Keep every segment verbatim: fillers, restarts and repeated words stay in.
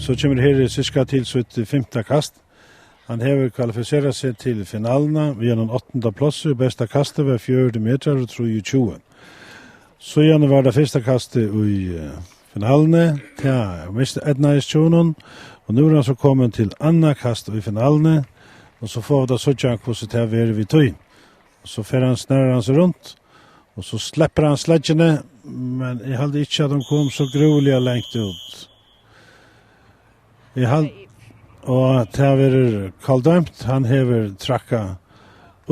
So kemur Heri Ziska til sítt fimta kast. Hann hevur kvalifiserað seg til finaluna við einum áttanda plássi, og besta kastið var fjøruti metrar og trýogtjúgu. Síðani var tað fyrsta kastið í, eh, finaluni. Tað miseydnaðist hjá honum, og nú er hann so komin til annað kast í finaluni, og so fáa vit at síggja, hvussu tað verður við tí. Og so fer hann, snarrar hann seg runt, og so sleppur hann sleggjuni, men eg haldi ikki, at hon kom so grúiliga langt út. Eg hald-, og tað verður kaldømt. Hann hevur traðkað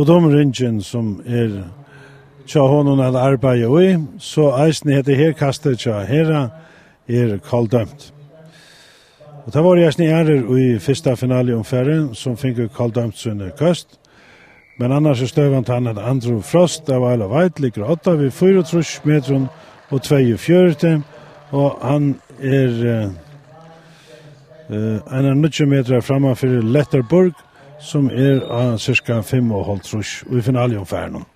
út um ringin, sum er hjá honum at arbeiða í. So eisini hetta her kastið hjá Hera er kaldømt. Og tað vóru eisini aðrir í fyrsta finaleumfari, sum fingu kaldømt síni køst. Men annars er støðan tann, at Andrew Frost av Isle of Wight liggur á odda við fýraogtrýss metrum og tveyogfjøruti, og hann er, eh, eh, einar níggju metrar framman fyri Letterburg, sum er á sirka fimm og hálvtrýss í finaleumfarinum.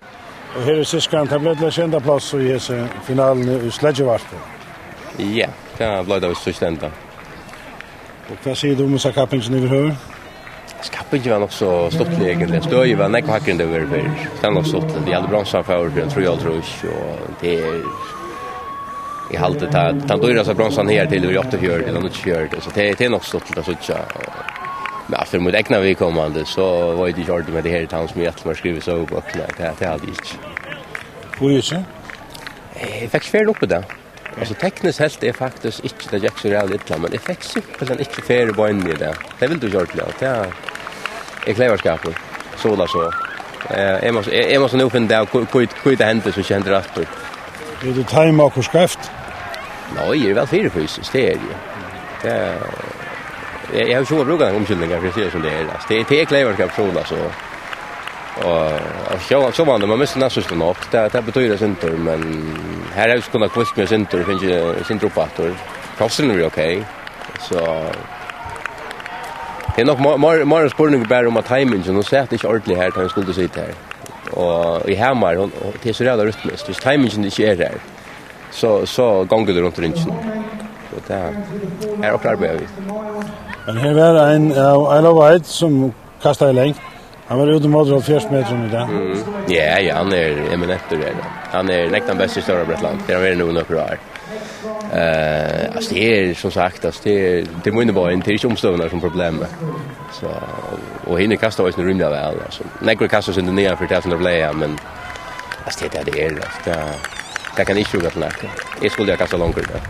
Og her er Ziskan, tað bleiv til eitt sjeynda pláss í hesi finaluni í sleggivarpi. Ja, tað bleiv tað í síðsta enda. Og hvat sigur tú um hesa kappingina yvirhøvur? Kappingin var nokk so stuttlig eigentliga. Støðið var nógv hægri enn tað var fyrr. Tað er nokk stuttligt. Eg haldi bronsan fór fyri ein trýoghálvtrýss, og tað er, eg haldi tað, tann dýrasta bronsan her til er áttaogfjøruti ella níggjuogfjøruti, so tað, tað er nokk stuttligt at síggja. Men aftur mítt egna viðkomandi, so veit eg ikki ordiliga um hetta her er tann, sum eg ætli mær at skriva í søgubøkurnar. Tað, tað haldi eg ikki. Hví ikki? Eg fekk ikki ferðina upp í dag. Altso, tekniskt helt eg faktiskt ikki, tað gekk so ræðuliga illa, men eg fekk simpelthen ikki ferð í beinini í dag. Tað vildi ikki ordiliga, tað er kleyvarskapur, so ella so. Eh, eg má, eg, eg má so nú finna út av, hví, hví, hví tað hendi, so ikki hendir aftur. Hevur tú teimað okkurt skeivt? Nei, eg eri væl fyri fysiskt, tað eri eg. Tað, eg, eg havi ikki hug at brúka nakrar umskyldningar, fyri at siga sum tað er. Altso, tað, tað er kleyvarskapur, so ella so. Og, og sjálv-, sjálvandi, man missir næstsíðstu nátt, tað, tað betýr eitt sindur, men her hevði eg kunnað kvítt meg eitt sindur, fingið eitt sindur upp aftur. Krossurin er ok, so tað er nokk meir, meir, meir ein spurningur bara um at timingin, hon sat ikki ordiliga her, tá hon skuldi sita her. Og í Hamar, hon, hon, tað er so ræðuliga rytmiskt, viss timingin ikki er her, so, so gongur tað runt ringin. So tað er okkurt at arbeiða við. Men her var ein av Isle of Wight, sum kastaði langt. Hann var úti móti hálvfjerðs metrum í dag. Mm. Ja, ja, hann er eminentur, er hann. Hann er næstan tann besti í Stóra Bretlandi. Tað er hann verið nú í nøkur ár. Eh, altso, tað er, sum sagt, altso, tað er, tað er míni bein, tað er ikki umstøðurnar sum er problemið. So, og hinir kasta eisini rímiliga væl, altso. Nógvir kasta eitt sindur niðan fyri tað sum teir plaga, men, altso, tað er tað, tað er, altso, tað, tað kann eg ikki brúka til nakað. Eg skuldi ha kastað longur, ja.